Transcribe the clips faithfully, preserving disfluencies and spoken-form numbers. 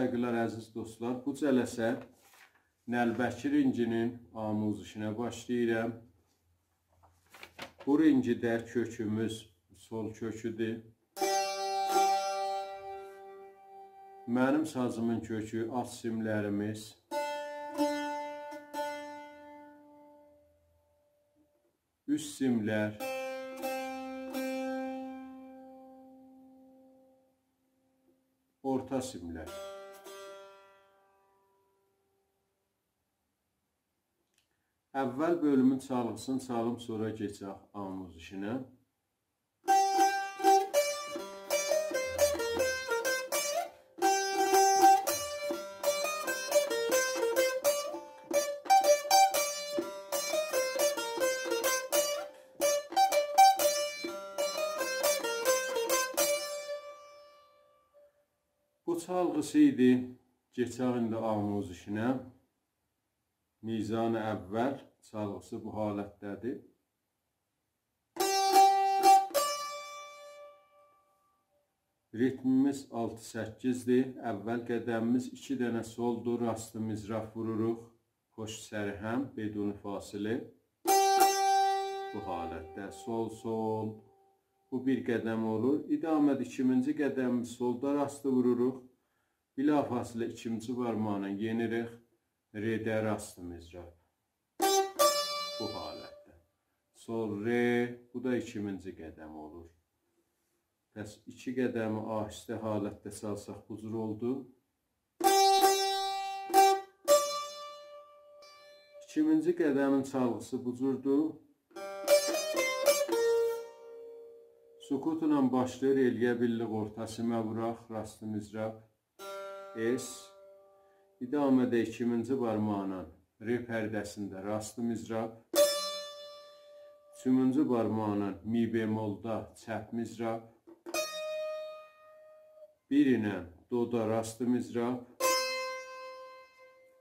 سایغیلار، عزیز دوستلار، بو جلسه نعلبکی رنگینین آموزشینه باشلاییرام. بو رنگیده کؤکوموز سول کؤکودور. منیم سازیمین کؤکو، آلت سیملریمیز، اوست سیملر، اورتا سیملر. اول بؤلومون چالغیسینی چالیم، سونرا کئچک آموزشینه. بو چالغیسی ایدی. کئچک ایندی آموزشینه. میزان اول چالغیسی بو حالتده‌دیر. ریتمیمیز آلتی سککیزدیر. اول قدمیمیز ایکی دنه سولدور، راست مضراب ووروروق. پشت سر هم، بدون فاصله. بو حالتده سول، سول. بو بیر قدم اولور. ادامه‌ده ایکیمینجی قدمی سولدا راست ووروروق. بلافاصله ایکیمجی بارماغینان یئنیریک. رده راست مضراب. بو حالتده. سول، ر، بو دا ایکیمینجی قدم اولور. پس ایکی قدمی آهسته حالتده چالساق بو جور اولدو. ایکیمینجی قدمین چالغیسی بو جوردور. سکوتلا باشلاییر، ائلیه بیللیک اورتا سیمه ووراق، راست مضراب، اس. ادامه‌ده ایکیمینجی بارماغینان ر پرده‌سینده راست مضراب. اوچومونجو بارماغینان می بمولدا چپ مضراب. بیر ایله دودا راست مضراب.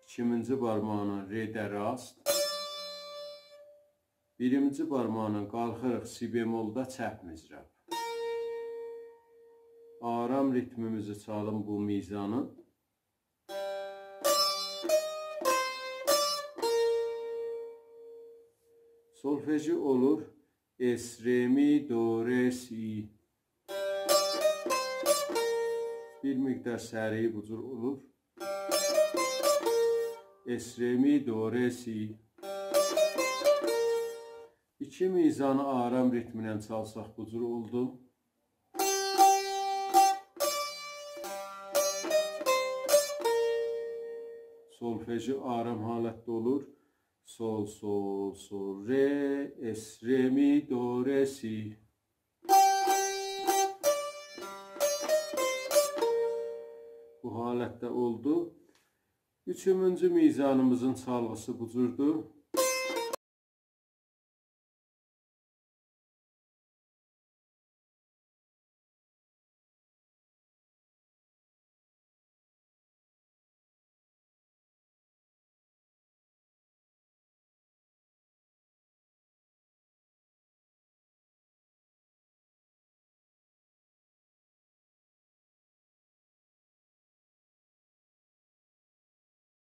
ایکیمینجی بارماغینان رده راست. بیرینجی بارماغینان قالخیریق سی بمولدا چپ مضراب. آرام ریتمیمیزی چالیم بو میزانی. سولفژی اولور اس، ر، می، دو، ر، سی. بیر مقدار سریع بو جور اولور. اس، ر، می، دو، ر، سی. ایکی میزانی آرام ریتمینن چالساق بو جور اولدو. سولفژی آرام حالتده اولور. سول، سول، سول، ر، اس، ر، می، دو، ر، سی. بو حالتده اولدو. اوچومونجو میزانیمیزین چالغیسی بو جوردور.